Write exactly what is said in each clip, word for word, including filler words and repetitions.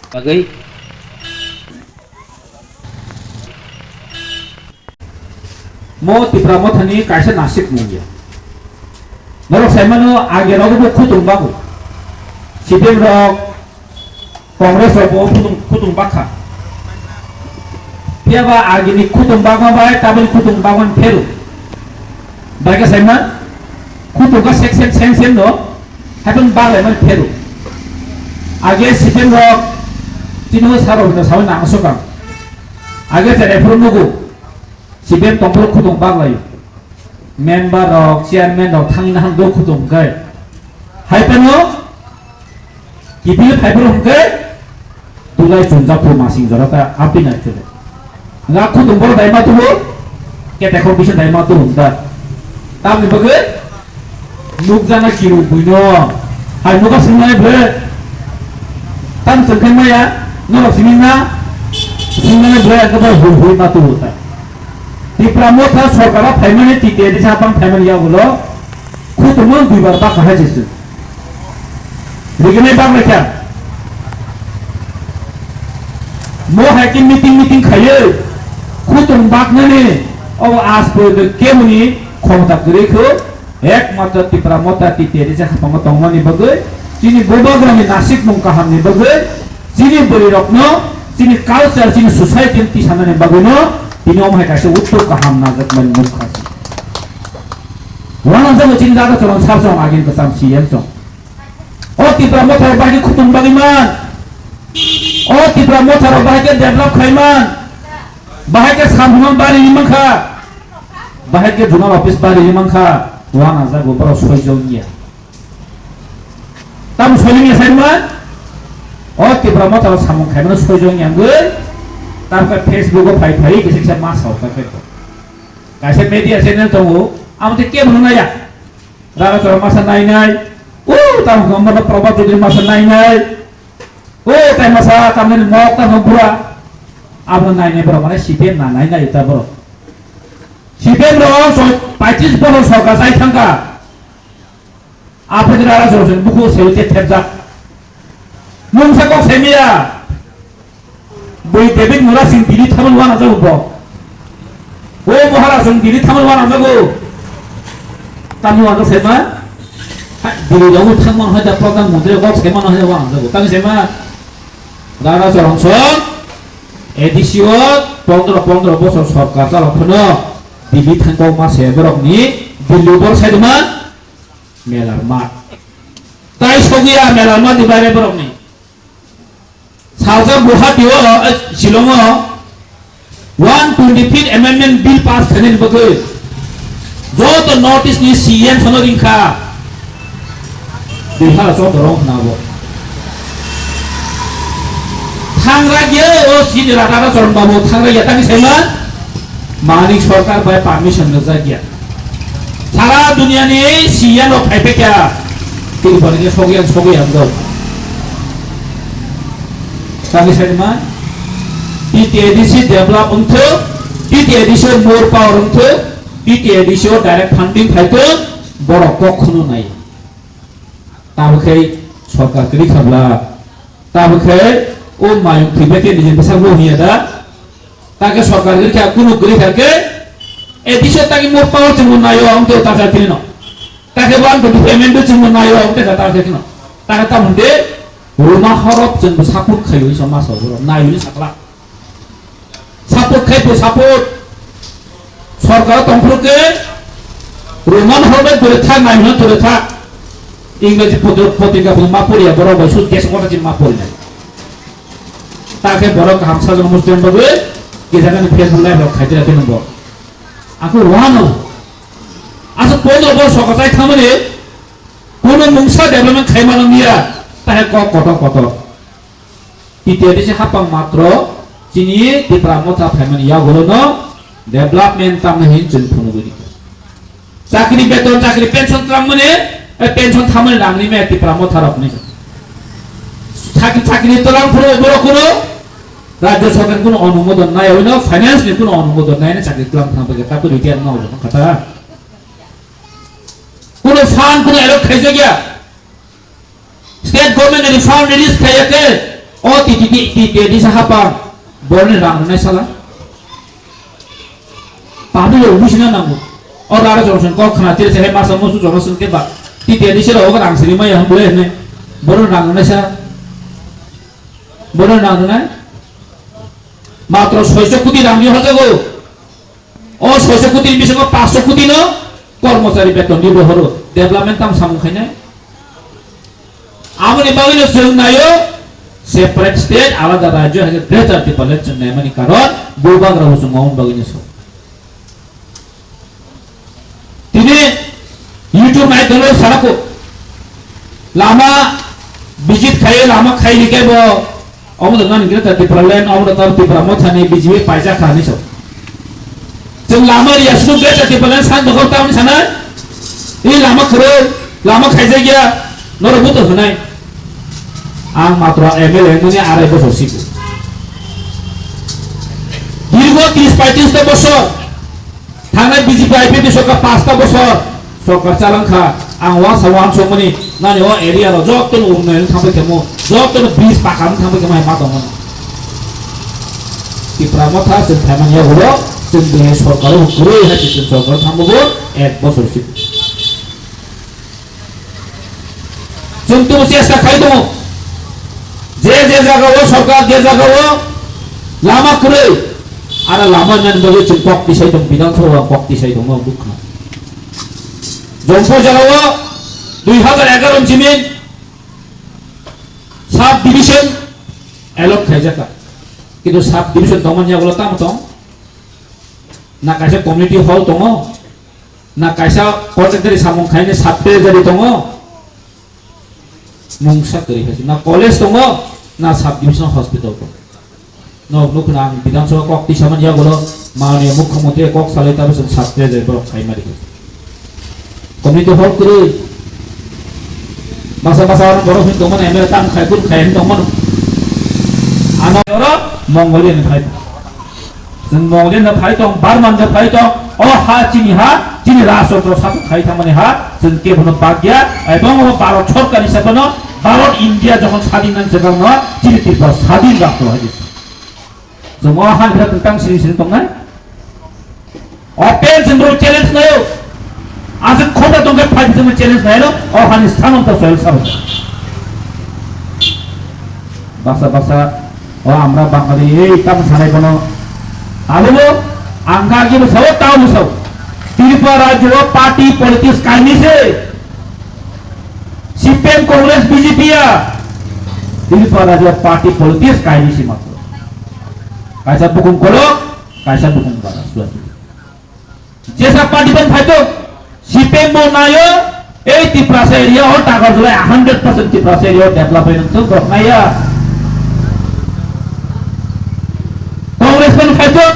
Bagwi. Mo Tipra Mothani kaisa nasik mungya. Norok saimano age rogo bo khutung bago. C P M rok, Congress rok bo khutung, khutung bakha. Phiya ba agini khutung bakma bai taboni khutung bakmani pheru. Bai khe saima khutung ka sek sek seng seng no. Happen bang lai man pheru. Age C P M rok tini o sabo no sawi nang sokang. Age tere phuru nugu C P M tongphuru khutung bang lai. Member rok, chairman rok thangwi nahang do khutung kai. Hai phano kiphil phai phuru hwnkhe Tulai chunjak phu masing jora ta apina chule. Nga khutung boro dai ma tubu, kete kho bisa dai ma tubu ta. Tamni bagwi nukjana kiru buino. Hai nuka singnai bre. Tam sengkhe maya, norok sini na, singnai bre, ang khe bai hui hui ma tubu ta. Tipra Motha sorkara phaimani T T A D C hapang phaimani yagulo, khutumo duibar baka hai jesu. Rigini bak lekha. Mo hai ki meeting meeting khayo. Khutung baknani obo as pore kemuni khomta kwrwi kho. Ekmatro Tipra Motha T T A D C haphango tongmani bagwi, chini bubagrani nasik mung kahamni bagwi, chini bwrwi rokno, chini culture, chini society ni tisanani bagwino, tini omo hai kaisa uttor kaham najakmani mung kha. Wana jago chini jaga chwlang sar chwng agin kwcham C M chwng. O Tipra Motha rok bahai khe khutung bagwi man. O Tipra Motha rok bahai khe develop khai man. Bahai khe samung bari man kha. Bahai khe zonal office bari man kha. Wana jago borok soi jong ya. Tam soi ya sai man. O Tipra Motha rok samung khai man soi jong ya ngwi. Tam khe Facebook o phai phai kisa kisa ma sao ta khe. Kaisa media channel tongo. Amo te ke mano na ya. Rara chora masa nai nai. O tam khe mo Prabhat Chaudhary masa nai nai. O tai masa tamni mok tamo bura. Abo nai nai borok mane C P M na nai nai ta borok. C P M rok so pachis bochor sorkar chai thangka. Aphek rara sorok sini buku sewi te thepjak. Mungsa kok semiya. Bui David Murasing Delhi thamani wana jago bo. O Maharaj song Delhi thamani wana jago. Tamni wana sema. Delhi jago thangman hai da Pradhan Mantri kok sema hai wana jago. Tamni sema. Rara Chorong Song, A D C o pondro pondro bosor sorkar chalok phano Delhi thangkok ma se borok ni Delhi bor sai duma melar mat. Tai sogwi a melar mat ni bare borok ni. Salsa Guwahati o, eh, Shillong o, One twenty fifth Amendment Bill pass khainani bagwi joto North East ni C M sono ringkha. Bihar joto rong khna bo. Thangra gya o sini rata rata chorong babu thangra gya tani saima. Manik sorkar bai permission no jagya. Sara dunia ni C M rok phai phai kya. Tini bani ke sogya sogya ang dok. Kami saima. T T A D C develop wngthok, T T A D C o more power wngthok, T T A D C o direct funding phaithok, borok kok khunu nai. Tabukhe sorkar kwrwi khabla, tabukhe o mayung thwibakhe nini bwsakbo hiya da, takhe sorkar kwrwi kha, kunu kwrwi kha khe, A D C o takhe more power chwngno naio, ang tei takhe tini no. Takhe bo ang tei payment bo chwngno naio, ang tei takhe tini no. Takhe tamo de, Ruma horop chwngno support khaio, isa masa borok naio ni sakla. Support khai bo support. Sorkar tongphuru khe Roman hor bai dure thak nai hino dure thak. Ingreji potro-, potrika bo ma poriya borok bai sut ges kota jin ma pori nai. Ta khe borok kaham sajwk Muslim bagwi kisa kani Facebook live rok khai dira tino bo. Aku wano. Asa pondro bor sokajai thamani kono mungsa development khai mano niya. Ta he kok kotor kotor. T T A D C hapang matro chini Tipra Motha phaimani yagulono development tamo hin chwng phunugwi di. Chakri beton, chakri pension twlangmani, eh, pension thamani rangni me Tipra Motha rokni. Chakri, chakri twlang phuru borok kuno rajya sarkar kuno onumodon nai, oino finance ni kuno onumodon nai, chakri twlang thang pake taku retire na ojo kata. Kuno fund kuno allot khaijak ya. State government ni fund release khaiyakhe, O T T D, T T D sa hapang, borni rang rwnai sala. Public rok buisina nango. O rara jorok song kok khna tiri se hai masa musu jorok song keba. T T D se rok rang siri maya hum bole hne. Borni rang rwnai sa. Borni rang rwnai. Matro soiso koti rang ni hojago. O soiso koti ni bisingo paanch koti no kormochari beton di rohoro. Development tam samung khainai. Aboni bagwino chwng naio separate state, alada rajyo hai khe Greater Tipraland chwng naimani karon bubagra bo chwng aboni bagwino so. Tini YouTube nai tonglo sarako lama visit khai lama khai ni kebo omo da nani Greater Tipraland omo da Tipra Mothani B J P paijak kha ni so. Chwng lama riya sunu Greater Tipraland san dokhor tamni sanai. I lama kwrwi, lama khaijakya, norok buto hwnai. Ang matro M L A wngmani arai bosor sigo. Dirgo tris paitris ta bosor. Thangnai B J P I P F ni sorkar pasta bosor. Sorkar chalangkha, ang uansa uansukmani nani o area rok jotono unnoyon thangbai khemo, jotono bridge pakha wng thangbai khemo hai ma tongmani. Tipra Motha chwng phaimani yagulo chwng bini sorkaro kwrwi hai chwng sorkaro thangbo bo ek bosor si. Chwng tubu chesta khai tongo. Je je jaga o sorkar je jaga o lama kwrwi. Ara lama nani bagwi chwng kok tisai tong, Bidhan Sabha kok tisai tong no bukha. Jompo jaga o dui hazar egaroh ni simi sub division allot khaijak kha. Kintu sub division tongmani yagulo tamo tong? Na kaisa community hall tongo? Na kaisa contractor samung khaini sub treasury tongo? Mungsa kwrwi hai se. Na college tongo, na sub division hospital tongo. No, nukna ang Bidhan Sabha kok tisamani yagulo, Mananiya Mukhyamantri kok salai tabo chwng sub treasury borok khai mari. Community hall kwrwi. Masa masa orang borok hin tongmani M L A tam khai kun khai hin tongmani. Ano oro Mongolian khai. Chwng Mongolian no phai tong, Burman no phai tong, o ha chini ha, chini rajchotro sasok khai thangmani ha, chwng kebono bagya, ebong o Bharat sorkar ni saka no, Bharat India jokhon sadin nang saka no, chini Tripura sadin rajtro hai. Chwng o ha ni tang sini sini tongnai. Open chwng rok challenge nayo. Aswk khota tongkhe phai chwng challenge nayo. O hani sthanw ta soil sabo. Basa basa, o amra Bangali, ei tam sanai bono. Abo bo, ang kha agi bo sao, tao bo sao. Tripura rajyo party politics kaini se. C P M, Congress, B J P ya. Tripura rajyo party politics kaini se matro. Kaisa bukung kolok, kaisa bukung bara, suatu. Jesa party ban phaito, C P M bo nayo, ei Tiprasa area o taka jolai hundred percent Tiprasa area o development wngthok rok naiya. Congress ban phaito,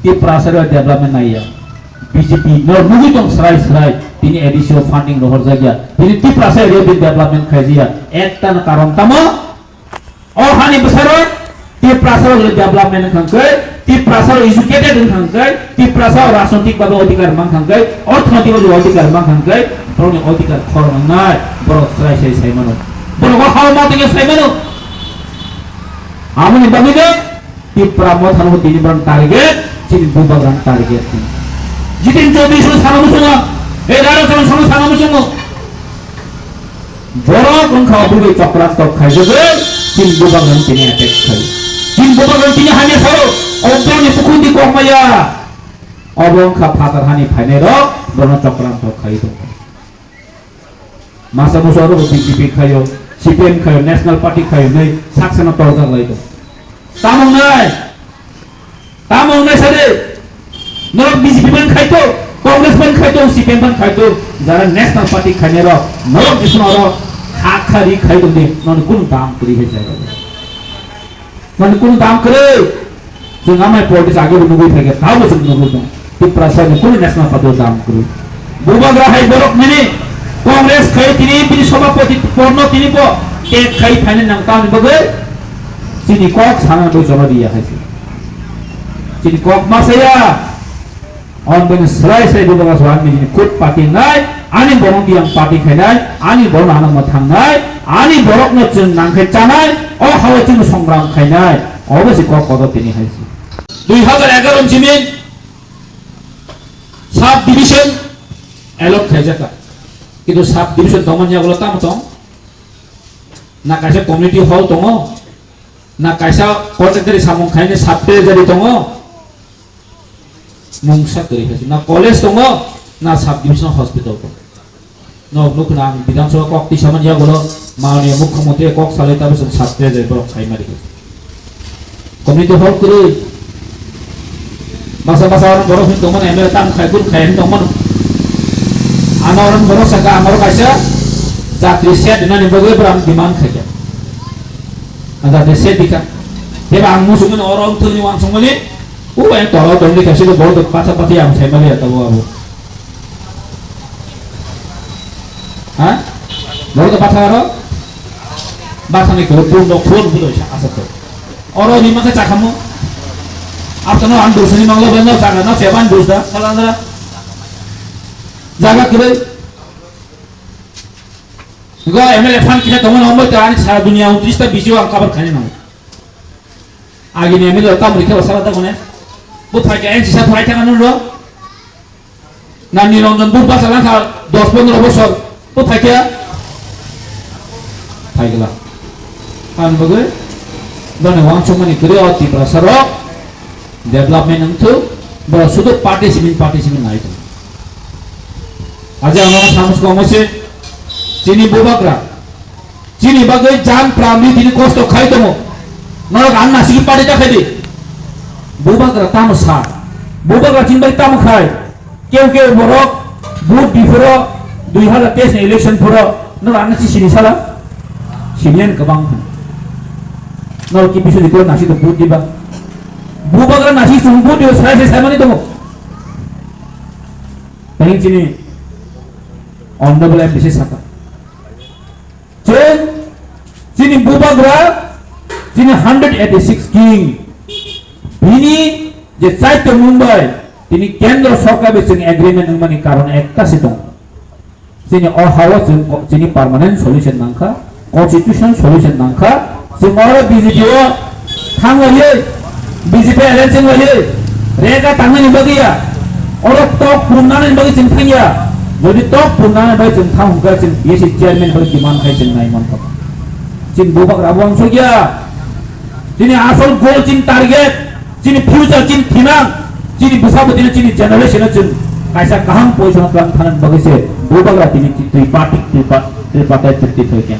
Tiprasa area o development naiya. B J P no nugui tong srai srai, tini A D C o funding rohor jagya, tini Tiprasa area o development khaijaya, ekta no karon tamo, O hani bwsarok Tiprasa rok development wngkha hwnkhe, Tiprasa rok educated wngkha hwnkhe, Tiprasa rok rajnotik babe odhikar mankha hwnkhe, orthonotik babe odhikar mankha hwnkhe, borokni odhikar khorang wngnai, borok chwrai sai sai mano. Borok o hao ma tongya sai mano. Aboni bagwi no Tipra Motha no tini borok target, chini bubagrang target. Jitin Chaudhary sano sana muchungo, ei Rara Chand sano sana muchungo. Borok wngkha obo bai chokranto khaijagwi, chini bubagrang tini attack khai. Chini bubagrang tini hamya sao, obroni pukundi kokmaya. Obo wngkha phatar hani phainairok, bono chokranto khai tongkha. Masa musa oro B J P khaio, C P M khaio, National Party khaio, nei saksano torjak lai tong. Tamo wngnai? Tamo wngnai sa de? Norok B J P ban khai to, Congress ban khai to, C P M ban khai to, jara National Party khainai rok, norok bising oro kha kha ri khai tong di, noni kunu dam kwrwi hai jai rok. Noni kunu dam kwrwi. Chwng amai politics age bo nugui phaikha, tabo chwng nugui tong. Tiprasa ni kunu National Party o dam kwrwi. Bubagra hai borok nini Congress khai tini bini sabhapati porno tini bo tek khai phainai nang tamni bagwi. Chini kok sana bo jono diya hai se. Chini kok masaya. On bini srai srai bubagra so ani nini kut party nai, ani borok yang party khainai, ani borok ano ma thangnai, ani borok no chwng nang khai chanai, O hao chwng songram khainai, obo se kok kodo tini hai se. Dui hazar egaroh ni simi sub division allot khaijaka. Kintu sub division tongmani yagulo tamo tong? Na kaisa community hall tongo, na kaisa contractor samung khaini sub treasury tongo, mungsa kwrwi khe na college tongo, na sub division hospital tongo. No, nukna ang Bidhan Sabha kok tisamani yagulo, mani mukhyamantri kok salai tabo chwng sub treasury borok khaimari khe. Community hall kwrwi. Masa masa orang borok hin tongmani M L A tam khai kun khai hin tongmani. Ana orang borok saka amaro kaisa jatri set nani bagwi bram demand khaikha. Jatri set dikha. Heba ang musungmani oro thwngni wangsungmani. U yang toro tongni kaisa borok patha patha yang saimali ya tabo abo. Ha? Borok da batha aro? Batha ni koro pun dok phun budo sa asa to. Oro ni maka chakhamu. Apta no an dusani manglo bendo chakha no seban dus da salandra. Jaga kire. Go M L A fan kita tongo no mo ta ani sara dunia untris ta bisi ang kabar khani no. Agi ni M L A tam rikha sara ta kone. Bu phai ka N C sa phai ta no ro. Na Niranjan Bhut basa langkha dos pondro bosor, o phaikya? Phaigla. Ang bagwi bani wangsukmani kwrwi o Tiprasa rok development wngthok, bo sudu party simin party simin nai tong. Aja ang samus ko mose chini bubagra. Chini bagwi jan pramni tini kosto khai tongo. Norok ang nasigi party ta khai di. Bubagra tamo sa. Bubagra chini bai tamo khai. Keu keu borok vote di phuro dui hazar teis ni election phuro norok ang nasi sini sala. Sinian kwbang. Norok ki bisu di ko nasi to vote di ba. Bubagra nasi sung vote di sai sai sai mani tongo. Tang chini honorable M P C saka. Chwng chini bubagra, chini hundred eighty six king, bini je chaito Mumbai, tini kendro sorkar bai chwng agreement wngmani karon ekta se tongo. Chini o hao chwng ko-, chini permanent solution nangkha, constitutional solution nangkha, chwng oro B J P o Thang laiwi, B J P alliance wng laiwi, rega tangnani bagwi ya. Oro tok purumnani bagwi chwng thang ya. Jodi tok purumnani bagwi chwng thang hwnkhe chwng B S C chairman bai demand khai chwng nai mankha. Chini bubagra bo wansuk ya. Chini asol goal, chini target, chini future, chini thinang, chini bwsa bwtwino chini generation o chwng kaisa kaham position o twlang thangna bagwi se bubagra tini twi party, twi pa-, twi party, twi twi thoi khe.